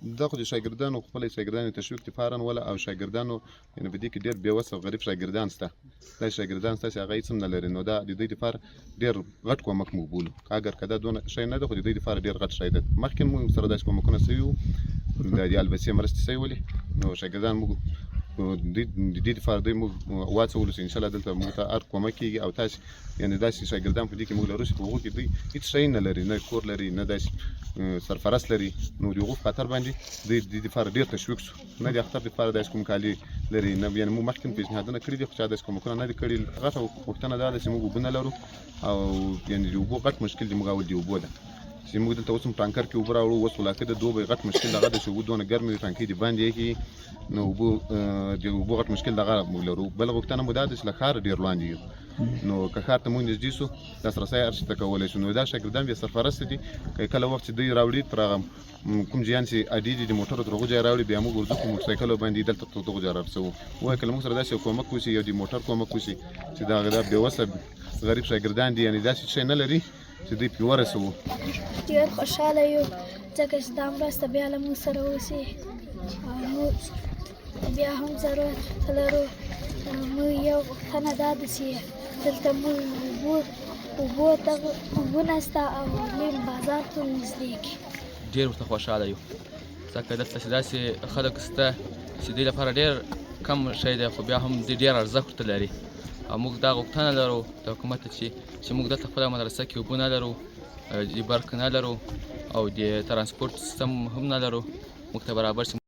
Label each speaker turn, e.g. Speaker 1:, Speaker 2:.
Speaker 1: دا خو د شاګردانو خپل شاګردانو تشویق دپاره وله، او شاګردانو یعنی په دې کې ډېر بېوسه او غریب شاګردان شته، داسې شاګردان شته چې هغه هېڅ هم نه لري. نو دا د دوی دپاره ډېر غټ کومک موږ بولو، اګر که دا دونه شی نه ده، خو د دوی دپاره ډېر غټ شی ده. مخکې موږ سره داسې کومکونه شوي وو، د البسې مرستې شوي ولې، نو شاګردان موږ دوی د دې دپاره دوی موږ واڅولو چې انشاءالله دلته موږ ته هر کومک کېږي. او تاسې یعنې داسې شاګردان په دې کې موږ لرو چې په هغو کې دوی هېڅ شی نه لري، نه کور لري، نه داسې سرپرست لري. نو د هغو په خاطر باندې دوی د دې دپاره ډېر تشویق شو. نه د اختر دپاره داسې کوم کالي لري، نه یعنې موږ مخکې هم پېشنهادونه کړي دي، خو چا داسې کومکونه نه دي کړي. غټه غوښتنه دا ده چې موږ اوبه نه لرو، او یعنې د اوبو غټ مشکل دی موږ اول د اوبو ده چې موږ دلته اوس هم ټانکر کې اوبه راوړو. اوس ولاکه د دوبی غټ مشکل دغه ده چې اوبه دونه ګرمې وي، ټانکۍ دې باندې یخې، نو اوبه د اوبو غټ مشکل دغه موږ لرو. بله غوښتنه مو دا ده چې له ښاره ډېر وړاندې یو، نو که ښار ته موږ نږدې شو، لاسرسی هر څه ته کولی شو. نو دا شاګردان بې سرپرسته دي، که کله وخت چې دوی راوړي تر هغه کوم جیان چې اډې دي د موټرو تر هغو ځایه راوړي، بیا موږ ورځو په موټرسایکلو باندې دلته تر دغو ځایه رارسوو. وایي که له موږ سره داسې یو کومک وشي، یو د موټر کومک وشي چې دا بېوسه غریب شاګردان دي، یعنې داسې شی نه لري چې دوی پرې ورسوو.
Speaker 2: ډېر خوشحاله یو، ځکه چې دا مرسته بیا له موږ سره وشي او موږ بیا هم ضرورت لرو. موږ یو غوښتنه دا ده چې دلته موږ اوبو ته اوبه نشته او لوی بازار ته نږدې کړي.
Speaker 3: ډېر ورته خوشحاله یو، ځکه دلته چې داسې خلک شته چې دوی لپاره ډېر کم شی دی، خو بیا هم دوی ډېر ارزښت ورته لري. او موږ دا غوښتنه لرو د حکومت چې موږ دلته خپله مدرسه کې اوبه نه لرو، د برق نه لرو، او د ترانسپورت سیستم هم نه لرو، موږ ته برابر شي.